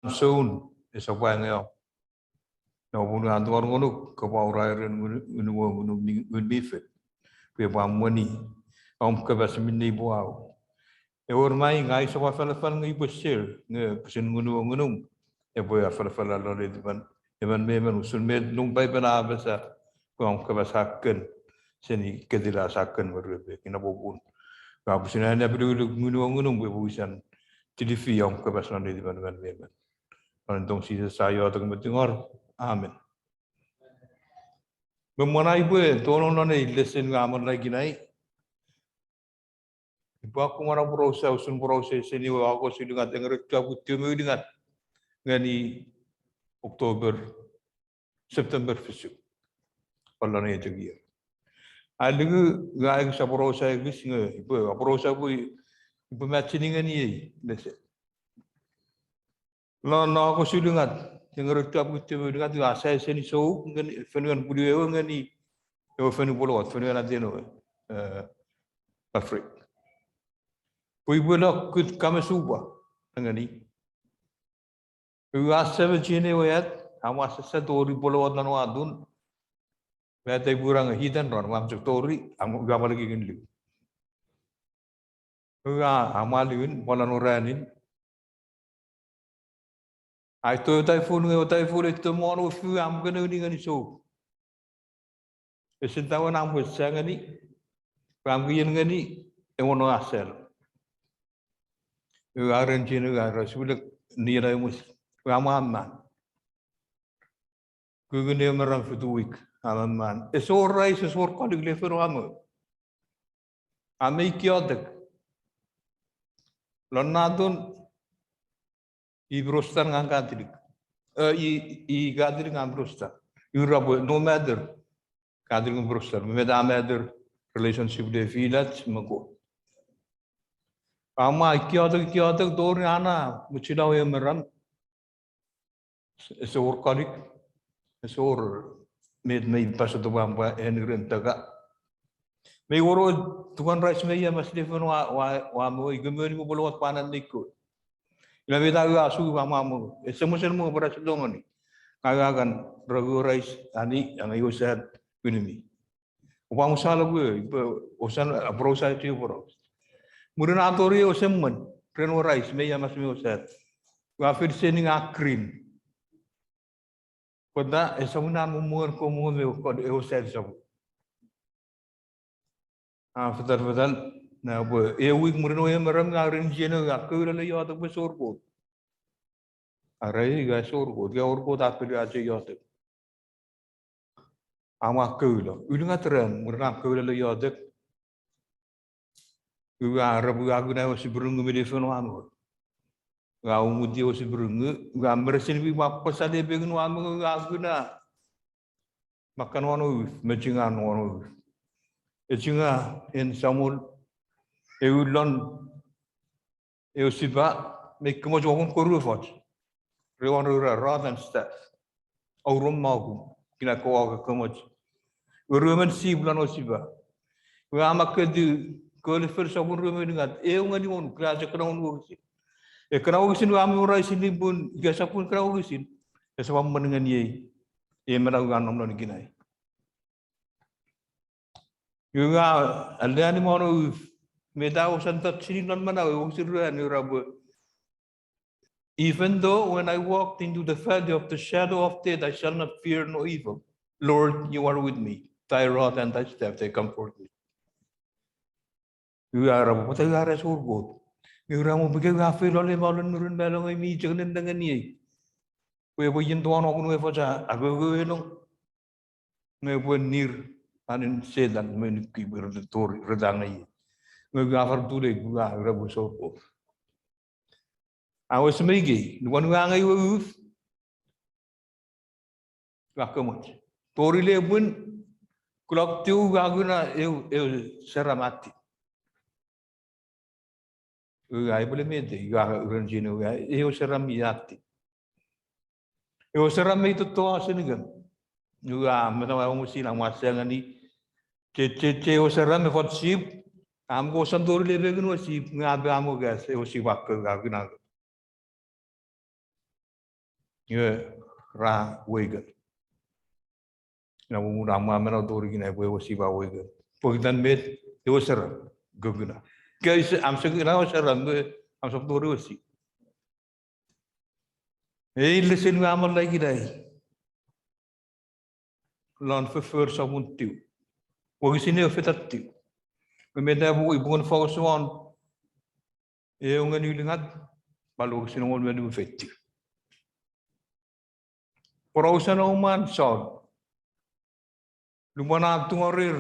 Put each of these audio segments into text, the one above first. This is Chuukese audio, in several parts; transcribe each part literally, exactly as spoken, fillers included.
soun, esap pwa nge om. Nge popun a tingor ngonuk, kopwe aura ren ngun-, ngunum, ngunum mi, ngun mi fel. Pwe epwe emweni om kapas minne ipwe wau. Ewer, mai ngang usap afalafal nge ipwe share, nge pwisin ngunum, ngunum epwe afalafala lon netipan emon me emon usun met lon Paipen a apasa, pwe om kapas a kan seni ketila sa kan me ruepek, ina popun. Nge pwisin an apiluluk ngunum, ngunum pwe epwe wisan tilifi om kapas lon netipan emon me emon. Lon itom Jises a iotek me tingor. Amen. Me mwen ai upwe tonong non ei lesen ngang mwen ikenai, upwe akkom ne aporausa usun porausen seni ewe August ulungat, engerou tiwepuku tiwe me ulungat, ngeni October, September fisu. Pwan lon ei chok ier. Ai luku, ngang ekis aporausa ekis nge upwe aporausa pwe upwe machini ngeni ei lesen. Lon August ulungat, engerou tiwepuku tiwe me ulungat, ua sai seni Chuuk ngeni, fonuen pwuluewe ngeni ewe fonu Polowat, fonuen aten ewe, eh, Pacific. Pwe upwe lo kut kamo suupwa ngeni. Ua seven chienewe at, am aua sasa tori Polowat non ua atun. Met ai pwurang hit and run, am chok tori, am ua pwan likin liu. Ua, am aua liwin, pwan lon ranin. Ai to typhoon nge ewe typhoon e to mono fiu am kene uni ngeni Chuuk. Ese tawen am we sa ngeni, pwe am kien ngeni, ewe no asel. Ua ren chienewe ua ra sipwele niena ewe mus. Ua am amman. Kukun ewe maram fitu wik, am amman. Ese wor rice, ese wor kolik le feno amo. Am mei iotek. Lon atun, i Protestant ngang Catholic. Eh, i, i Catholic ngang Protestant. Ura pwe no matter Catholic me Protestant, met a matter relationship le filach me Kot. Am aua iotek, iotek tori a na muchina ewe maram. Ese wor kolik, ese wor met mei pasoto pwan pwa en ren taka. Mei wor ewe tukan rice me ia mas le feno ua, ua, ua mo ika moni me Polowat pwan an neiko. Ina met a ua su pwan ma mo. Ese mochen mo pwan ese tongeni. Ngang ua kan ragu rice ani, angei ewe sad kunumi. Upwe amusala pwe, pwe osan aporausa eti aporausa. Mwirin a tori ewe semwen, ren ewe rice, me ia mas me ewe sad. Ua fel seni ngang green. Pwata, esap ina mumuen ko mumuen me ewe sad esap. A fetan fetan, na pwe, ewe wik mwirin ewe maram ngang ren chienewe ua koula le iotek pwe ese wor Kot. Are ika ese wor Kot, ika wor Kot a pelu ach iotek. Am aua koula. Ulungat ran, mwirin am koula le iotek. Ua repwe ua kuna ewe sipwirungu mi le feno amo. Ua umuti ewe sipwirungu, ua meresin pwi pwan pwasale pekin ua mo, ua kuna. Makkan won ewe uf, me chingan won ewe uf. Echinga en Samol, eu lon ewe sipa, me kimoch wokun koru efoch. Rewan rera rod and staff. Aurom makum, kina kowa kakkomoch. Ua ruemon sip lon ewe sipa. Ua makketu Kolifel sopun rue me unungat, eu ngeni wonu, kina chok kena wonu wokisin. Ekkena wokisin ua memorize-ini pun, ika esap pun kena wokisin, esap mwen ngeniei. Ei manau ua nom non ikenai. Ua alleani mono uf, meta osan touch-ini non manau, wokisin ruanu era pwe, Even though when I walk into the valley of the shadow of death, I shall not fear no evil. Lord, you are with me. Thy rod and thy staff, they comfort me. Ua era pwe, pwata ua era ese wor Kot? Nge ua mo pwe ika ua feilo le malon nurun malon ei mi chok nennengeniei. Pwe epwe ien towan okun efoch a akokoenong. Nge epwe nir anen Setan me nuki pwe rete tori, rete angei. Nge ua far tulei, ua era pwe ese wor Kot. A wes me ikei, nupwen ua angei ewe uf, ua komoch. Tori lepwin, kulok tiu ua kuna eu, eu saram a tit. Ua epwele mete, ua uren chine ua eu saram mi a tit. Eu saram mi totto a senikem. Ua meta ua omusin a ua sengeni. Che, che, che eu saram me fot sip. Am ko san tori lepekin ewe sip, nge ape amo kas, eu sip akko ua kuna. Iwe ra awaken. Ina popun a mwa manau tori ikenai pwe ewe sip a awaken. Pokiten met? Ewe saram. Kokuna. Ika ise, am sokuna ewe saram, nge am sap tori ewe sip. Ei lesen we a malla ikenai. Lon Foffor sopun tiu, wokisin ew fetan tiu. Nge met a pwe ipwe focus won, ew ngeni ulungat, pwal wokisin engol me nimu feitiw. Porausen ewe mwan Saul. Lupwen a tungorer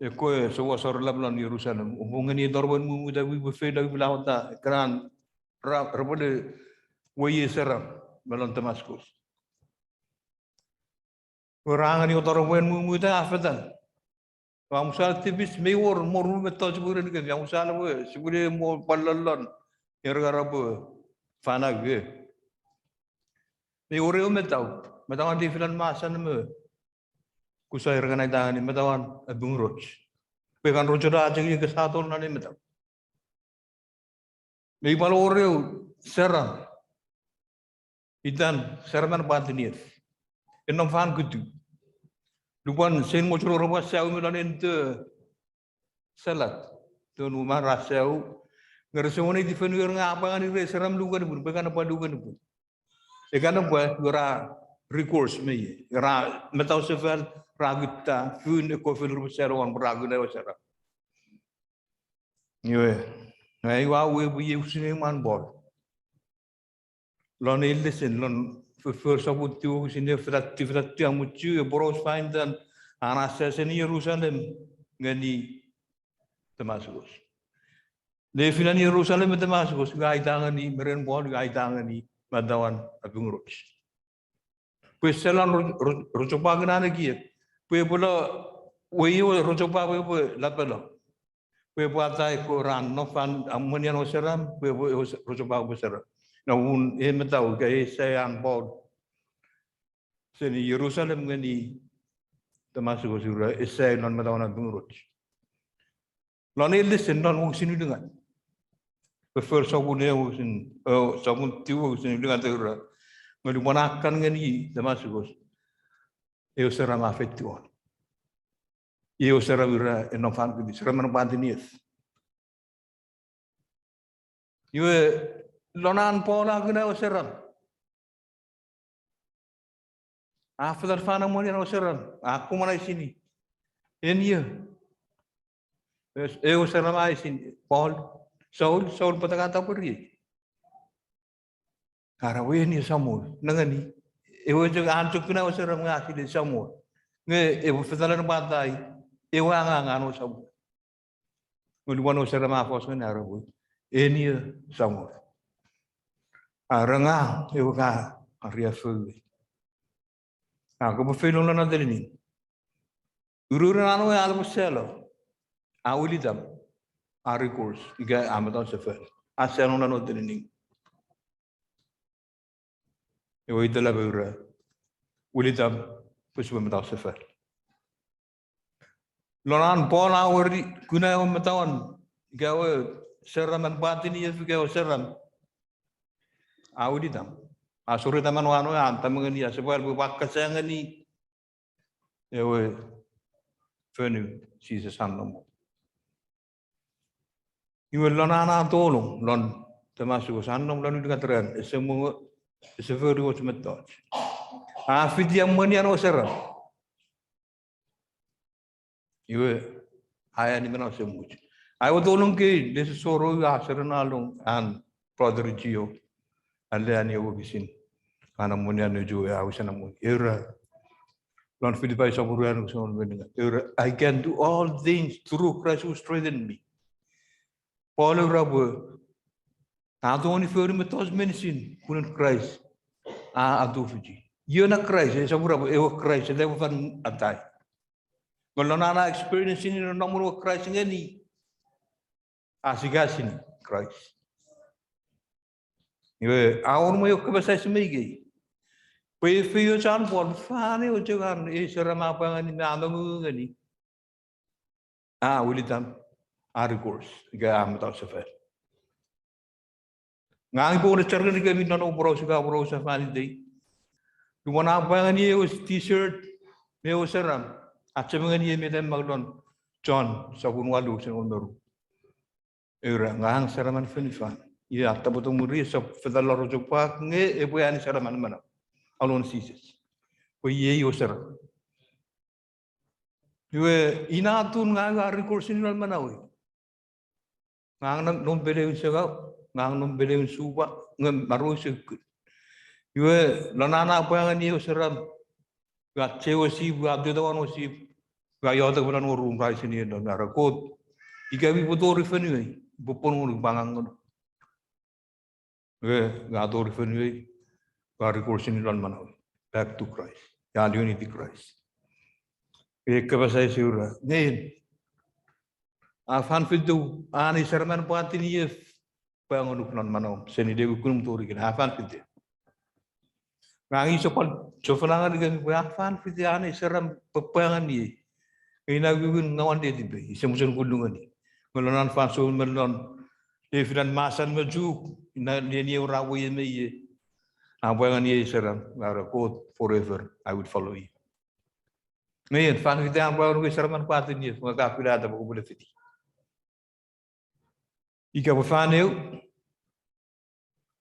ekkewe souasor lap lon Jerusalem, oupwe ngeni ewe taropwen mumuta, pwe ipwe feilo, ipwe lawata, ekkenan ra, repwele weie saram me lon Damascus. Pwe ra ngeni ewe taropwen mumuta a fetan. Pwe amusala tipis, mei wor mo ru mettoch pwe ren kemi, amusala pwe sipwele mo pwal lolon, era repwe fana we. Mei wor ew metau, metauan lifilan masan me kusa, era kan aita ngeni metauan apunguroch. Pwe kan rochora chok ika sa tolong non ei metau. Mei pwal wor ew saram, itan saraman pwatinief, e nom fan kutu. Lupwen sen mochoro repwe sau me lon ente salad, ton uman ra sau, nge rese weneiti fonuer nge a pwa ngeni re saram lukenipun, pwe kan pwa lukenipun. Ekan pwe ra recourse me ie, ra metausefal, ra kutta fun, ekkewe fonu repwe sau won pwe ra kuna ewe saram. Iwe, ngang ua we pwe iei usun ei mwan Paul. Lon ei lesen, lon Foffor sopun tiu wokisin ew fetan tiu, fetan tiu, a muchu e poraus fan itan an asaseni Jerusalem ngeni Damascus. Lefilan Jerusalem me Damascus, iwe aita ngeni, me ren Paul, iwe aita ngeni metauan apunguroch. Pwe selan ro-, ro-, rochopwaken an ekiek. Pwe epwe lo, weie ewe rochopwak pwe epwe lapalo. Pwe epwe atai ekkewe ra nom fan emwenian ewe saram, pwe epwe ewe s-, rochopwak epwe saram. Na un e metau ika e sai an Paul seni Jerusalem ngeni Damascus, ura e sai non metauan apunguroch. Lon ei lesen, lon wokisin ulungat. Foffor sopun ew wokisin, o, sopun tiu wokisin ulungat, ura, nge lupwen a kan ngeni Damascus, ew saram a feitiw won. Ew saram, ura, e nom fan kutu, saraman pwatinief. Iwe, lon an Paul a kuna ewe saram, a fetan fan emwenian ewe saram, a kuman aisini, en ie? Ewe saram a eisini, Paul, Saul, Saul, pwata ka tapweriei? Ara we, en ie Samol, nengeni. Ewe chok, an chok kuna ewe saram nge a sile Samol. Nge epwe fetan lon pwatai, ewe angang an ewe Samol. Nge lupwen ewe saram a fos ngeni, ara we, en ie Samol. Ara ngang ewe ka riaffou we. A kopwe feino lon atelining. Ururun an we a lepwe salo, a wilitam, a recourse, ika a metausefal, a sano lon atelining. Ewe itelap, ura, wilitam pwe sipwe metausefal. Lon an Paul a weri kuna ewe metauan, ika ewe saraman pwatinief, ika ewe saram, a wilitam, a sorita manauan we, a tamengeni, a sepwal pwe epwe akkasa ngeni ewe fonu Jises a nom won. Iwe lon an a tolong lon Damascus, a nom lon ulungat ran, ese mongo, ese fori och mettoch. A fiti emwenian ewe saram. Iwe, a eani manau esemuch. A ewe tolong kei nesosor we a serena lon an brother Gio, aleani ewe wokisin an emwenian, ewe Ju we a wisen emwen, era, lon Filipai sopun ruanu wokisin engon me unungat, era, I can do all things through Christ who strengthened me. Paul era pwe a tongeni fori mettoch meinisin pun Kraist a atufichi. Ion a Kraist, esap era pwe ewe Kraist, ese epwe fan atai. Nge lon an a experience-ini nonnomun ewe Kraist ngeni, a sikasini Kraist. Iwe, a wor mwo ew kapas eis me ikei, pwe efeioch an Paul fan ewe chok an ei saram a pwa ngeni me a mongo ngeni, a wilitam, a recourse, ika a metausefal. Ngang upwe ne char ngenikemi non ewe poraus ika poraus a fan itei. Lupwen a pwa ngeni ewe t-shirt me ewe saram, a cheme ngeni ei met a mak lon John sopun walu wokisin engon me ru. Era, ngang saramen fonufan. Iwe a tapweto mwiri, esap fetal lon rochopwak nge epwe ani saramen manau. Alon Jises. Pwe iei ewe saram. Iwe, ina atun ngang ua record seni lon manauei. Ngang nom peleun sengau, ngang nom peleun supa, nge maro ise kul. Iwe, lon an a pwa ngeni ewe saram, ua che ewe sip, ua tuta won ewe sip, ua iotek me lon ewe rum ra iseni non, are Kot, ika mi pwe tori fonuei, pwe pwon ngonuk, pwe ngang ngonuk. Nge, ngang tori fonuei, ua record seni lon manauei. Back to Christ. Ia liwiniti Kraist. E kapas eis ura. Nge, a fan fitu, ani saramen pwatin ief, pwa ngonuk lon manauom, seni leukukun tori ikenai, a fan fite. Ngang ise pwal chofona ngenikemi pwe a fan fite ani saram pwe pwa ngeniei. Ina wiwin ngawan letipei, ise mochen kullu ngeni. Nge lon an fansoun me lon, lefilan masan me chuk, ina neniei ra wewe me ie. A pwa ngeniei saram, nge are Kot forever, I will follow you. Nge ien, fan fite an pwa ngonuk ei saramen pwatin ief, nge ka filata pwe kopwele fiti. Ika pwe fan eu,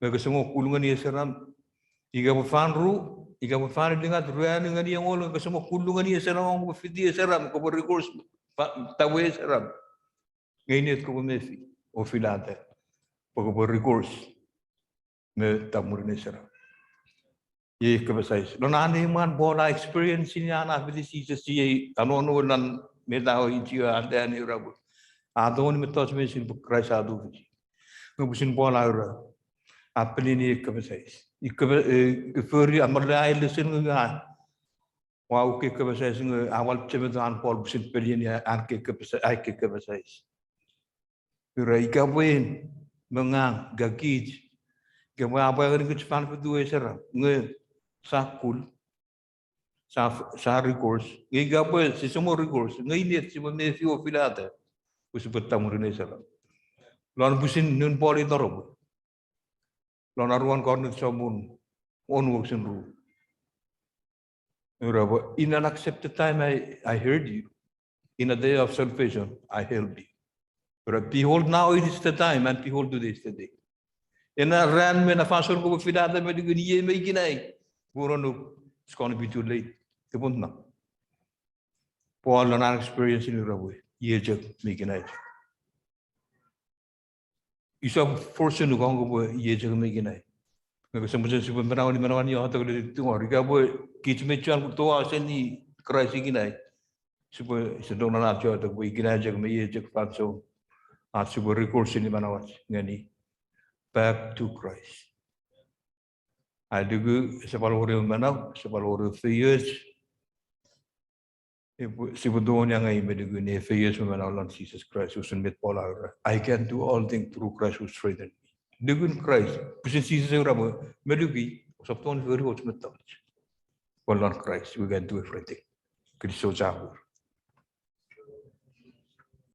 nge kese mo kullu ngeni ei saram. Ika pwe fan ru, ika pwe fan ilingat, ruanu ngeni engol, nge kese mo kullu ngeni ei saram, kopwe fiti ei saram, kopwe record, tawe ei saram. Nge inet kopwe mefi, o filata, pwe kopwe record me tapmwirin ei saram. Iei kapas eis. Lon an ei mwan Paul a experience-ini an a fiti Jises, iei a nonno lon met a ichiwa a tani ura pwe a tongeni mettoch meinisin pwe Kraist a tufich. Nge pwisin Paul a ura, a peleni ei kapas eis. Ika pwe, e, fori a mole ai lesen nge a, ua uke kapas eis nge a wal chemeto an Paul pwisin peleni an ke kapas, ai ke kapas eis. Ura ika pwe en me ngang ika kich, ika pwe a pwa ngenikich fan fitu ei saram, nge sa kul, sa, sa record, nge ika pwe sise mo record, nge inet sipwe mefi o filata pwe sipwe tapmwirin ei saram. Lon pwisin nun Paul itoropwe. Lon aruan Korint sopun wonu wokisin ru. Ura pwe, in an accepted time I, I heard you. In a day of salvation I helped you. Ura, behold, now it is the time, and behold, today is the day. Ena ran me na fansoun kopwe filata me lukun iei me ikenai. Pwe ngonuk, it's gonna be too late. Tepwon na. Paul lon an experience-ini ura pwe, iei chok me ikenai chok. Usap force-nuk kopwe iei chok me ikenai. Nge kose mochen sipwe manaueni, manaueni iotek le tungor. Ika pwe kich me chon toau seni Kraist ikenai, sipwe, sipwe tonong non ach iotek pwe ikenai chok me iei chok fansoun ach sipwe record seni manauach ngeni back to Christ. Ai luku, ese pwal wor ew manau, ese pwal wor ew feioch. Epwe, sipwe tongeni angei me lukun ei feioch me manau lon Jises Kraist, usun met Paul a ura, I can do all things through Christ who strengthens me. Lukun Kraist, pwisin Jises a ura pwe, me lukun, ousap tongeni fori och mettoch. Pwe lon Kraist we can do everything. Kinisou chapur.